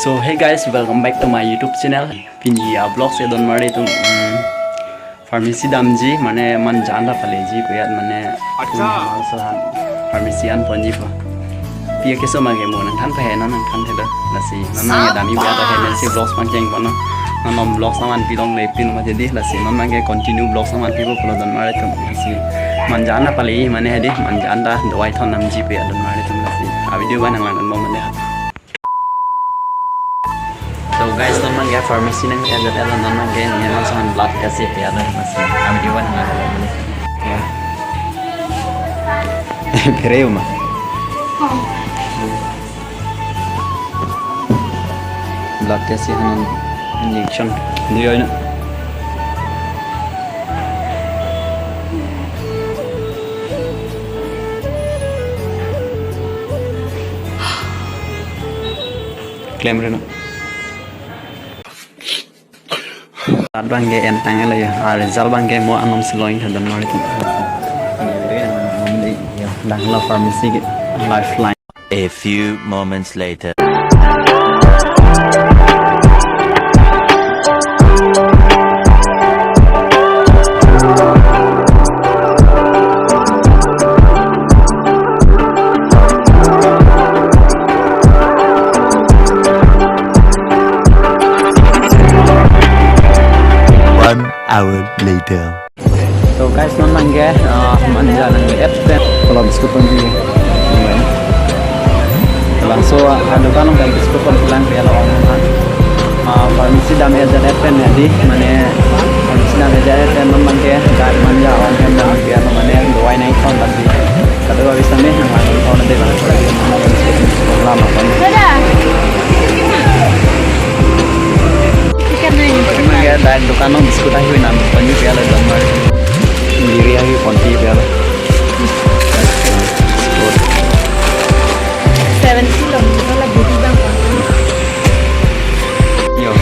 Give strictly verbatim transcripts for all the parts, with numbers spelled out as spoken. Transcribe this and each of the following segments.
So hey guys, welcome back to my YouTube channel. Pini a vlog si donmar atum, mm, pharmacy damji, mane manja an ta paleji pu ajat, mane, mm, laso-an pharmacy an ponji pu. Pi akeso ma ke mo nangthan pahe, non nangthan thelo. Lasi non nangdamji pu ajat ahem si vlogs pangcheng pon non. Non vlogs nangvanpi longle pin ma jadi, lasi non nangke continue vlogs nangvanpipo pulo donmar atum. Lasi manja an ta pale, mane hedi manja an ta dawai thondamji pu ajat donmar atum, lasi a video abang nanglang dun bom mane. So guys, non abangke pharmacy nang ajat ajat, non abangke ne non laso-an blood test si pu ajat, lasi a video abang nanglang dun bom mane. Ya. Phere ma. Blood test si han injection. Di oi na. Klem reno. Rat abangke entang lo ya. A result abangke mo anom si lo-ing tha donmar atum. Dang la pharmacy ke lifeline. A few moments later. One hour later. So guys, non abangke, ah, manja nang-et pen. Kalau biscuit pon ji. Laso, ah, dukan along ke biscuit pon pulang pu ajat lo ong ha. Ah, pharmacy dam ajat et pen ya di, mane pharmacy dam ajat et pen non abangke, dak manja ong hem dam pu ajat lo, mane dawai nangthon tadi. Kado-kave sitame nanglang thon de bang lagi lama pon. Dada. Ikan dulu. Abangke dak dukan along biscuit ahi nam ponji pu ajat lo donmar. Diri ahi ponji pu ajat lo. Biscuit. Seven kilo, kalau budi bang. Yo.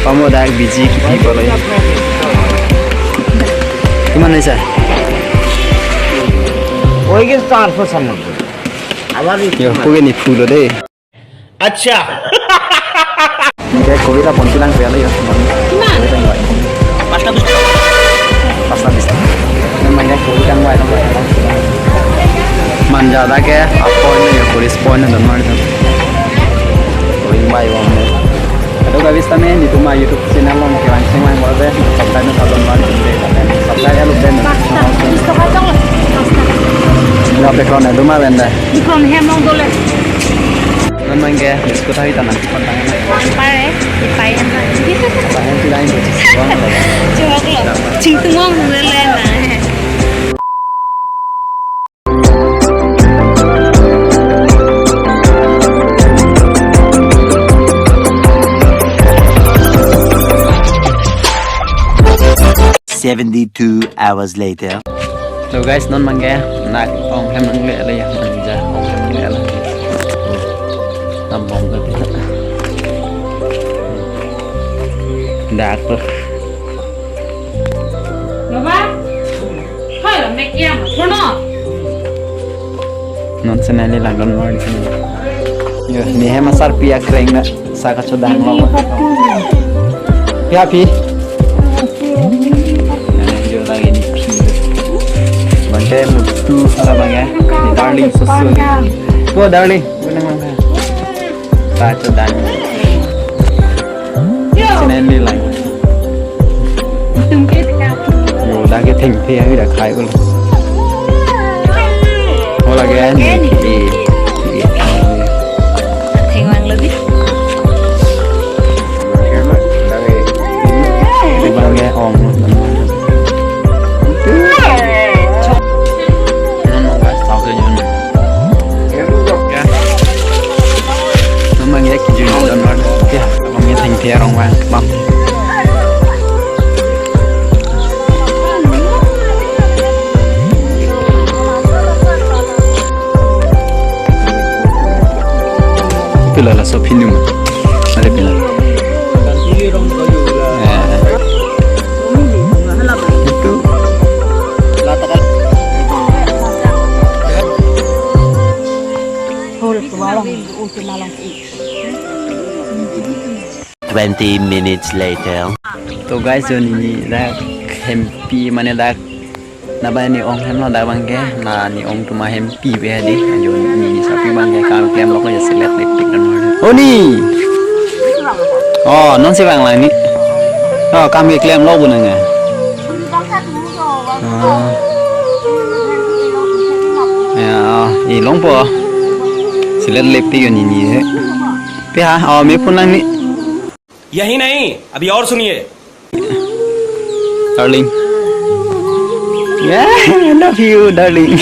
Pamo dak biji kipi polo ya. Kiman oisa? Oike star po sama. Abar yo, puke ni phulo de. Acha. Nangke koi ta pon pilang pu ajat lo ya. Kiman? Koi ta ngai. Pasta bis. Pasta bis. Nang nangke koi ta ngai, nang ngai. Manja dak ke a point ya, police point donmar atum. Koi bai wang ne. Kado-kave sitame netum a YouTube channel along ke langsung lang bor de, subscribe nang donmar atum de, subscribe ya lo de. Pasta, bis toka tong, pasta. Ya background ya, duma benda. Di from hem long dole. Non abangke biscuit ahi ta nang pon tang. Pare, di pai em. Pai em ti lain tu. Chok lo. Chingtung ong lele na. Seventy-two hours later. So guys, non abangke dak ong hem nangle lo ya, manja ong hem nangle lo. Nambong ke pina. Dak tu. Baba, hoi lo mek ya, kono. Non si neli langdun mor di sini. Yo, ne hem asarpi akreng na. Sa kachodang lo. Pia pi. Yo lagi ni pi. Abangke mutu hala abangke. Ni darling susu ni. Oh darling. Kachodang. Senen ni lang. Yo, dak ke thengthe ahi dak khai ulo. Hola ke ani. Thengvang lo di. Abangke ong. Nang nang guys, tau ke nyon. Ya. Nang nang ya kijun dan wan. Ya, abangke thengthe arong wan. Bang. Pila laso pinu ma? Mari pila. Eh. Itu. Hol tumalong, uti malong. Twenty minutes later. To guys, jo neli dak hempi mane dak naba ne-ong hemlo dak abangke, la ne-ong atum ahempi ave hedi, jo neli sarpi abangke kam klemlo ko ya selet lipstick dan warna. Oh ni. Oh, non si bang lang ni. Oh, kam klemlo bu nang. Oh. Ya, oh, ilong po. Selet lipstick jo neli he. Pi ha, oh, me phone lang ni. यही नहीं, अभी और सुनिए। Darling. Yeah, I love you, darling.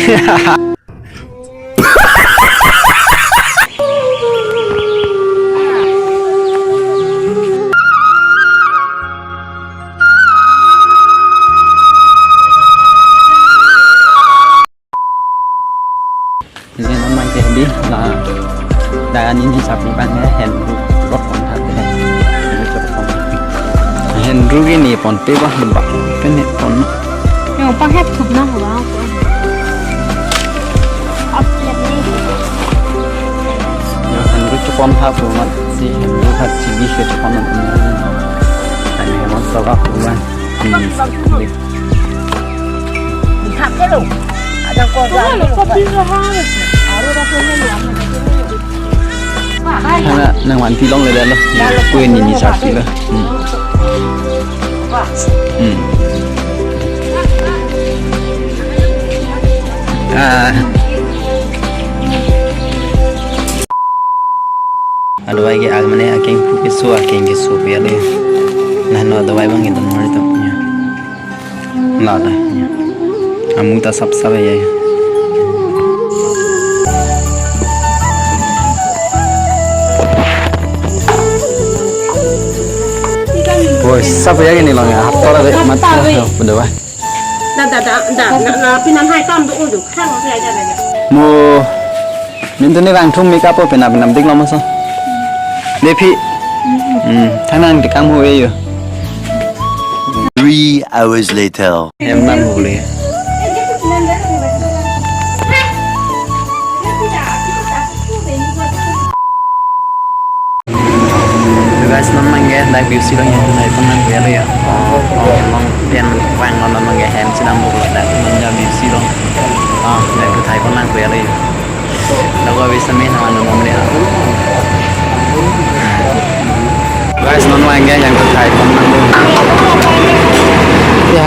Neli non abangke di la, la neli sarpi abangke hand ruk rok pon tha te. Hand ruk ini pon pe ba ba pe ne pon. Yo, pahep thup na ho ba. Yo, hand ruk chepon tha pu mat si hand ruk hat si bi ke chepon na. Ani hemon soga pu ma. Hmm. Hana nang vanpi longle lo. Kuen neli sarpi lo. Hmm. Hmm. Ah. Adawai ke ag mane akeng pu keso, akeng keso pu ya le. Lahenlo adawai abangke don mari to. Ya. La ta. Ya. Amu ta sap sap ya. Oi, sap ya ke ne long ya. Hap to la de, mat to, to, bedo ba. Da, da, da, da, na, na, pinam hai tam do, do, khang, ya, ya, ya, ya. Mo, min tu ne rang thum makeup po penap penap dik lo maso. Depi. Hmm, thanang dikang ho e yo. Three hours later. Hem nang ho le. Guys, non abangke dak view si long ya, dak pon nang kuya lo ya. Oh, oh, long pen vang non abangke hem si dam buk lo dak non ya view si long. Ah, dak tu thai pon nang kuya lo ya. Dak ko bisa main sama non mane. Guys, non abangke yang tu thai pon nang lo. Ya.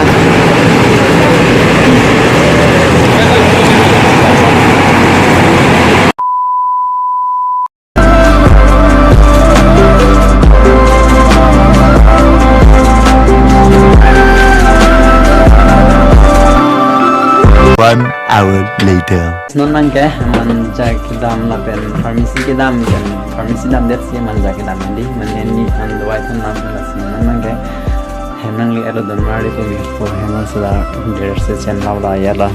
One hour later. Non abangke manja kedam lapen pharmacy kedam pen pharmacy damdet si manja kedam di mane ne an dawai thum nam lasi non abangke. Hem nangli elo don mari pu me pu hem nang sila dress se chen lau la ya la.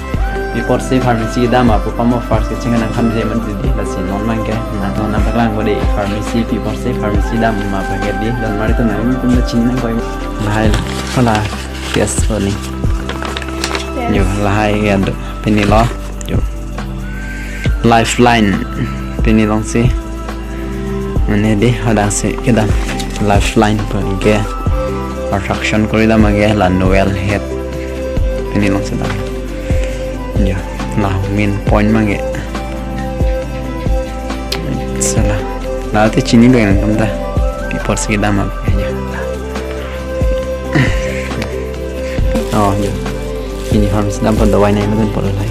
Pi apotsi pharmacy dam apu pamo first ke ching nang kham je man di lasi non abangke nang non nang paklang bo de pharmacy pi apotsi pharmacy dam ma pa ke di don mari tu nang tum na chin nang koi. Lahai pala yes oni. Yo lahai ya do pini lo. Yo. Lifeline. Pini long si. Mane di hadak si kedam. Lifeline pu ke. Attraction kori dam age la Noel head. Pini long si dam. Ya, la main point abangke. Sala. La te chini lo yang kam ta. Pi apotsi kedam abangke ya. Oh, ya. Ini pharmacy dam pon dawai nai lo pon lai.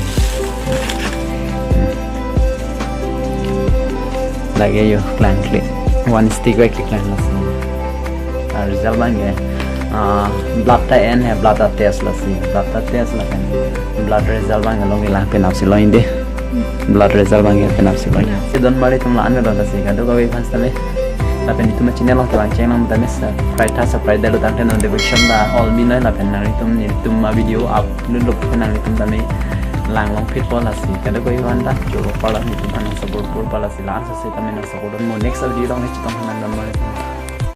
Lake yo klang klik. One stick wek klang lasi. Ah, result abangke. Ah, blood ta en he, blood ta test lasi. Blood ta test lapen. Blood result abangke long lang penap si lo inde. Blood result abangke penap si lo. Si don mari tum la an don lasi. Kadokave aphan sitame. Lapen itum channel along telang cheng lang tame subscribe tha subscribe dalo tangte notification ta all bi noi lapen nang itum itum a video upload lo pen nang itum tame lang long phit po lasi. Kadokave aphan ta choro pala itum nang support por pala si la an si tame nang support mo next video along ne chetong nang don mari.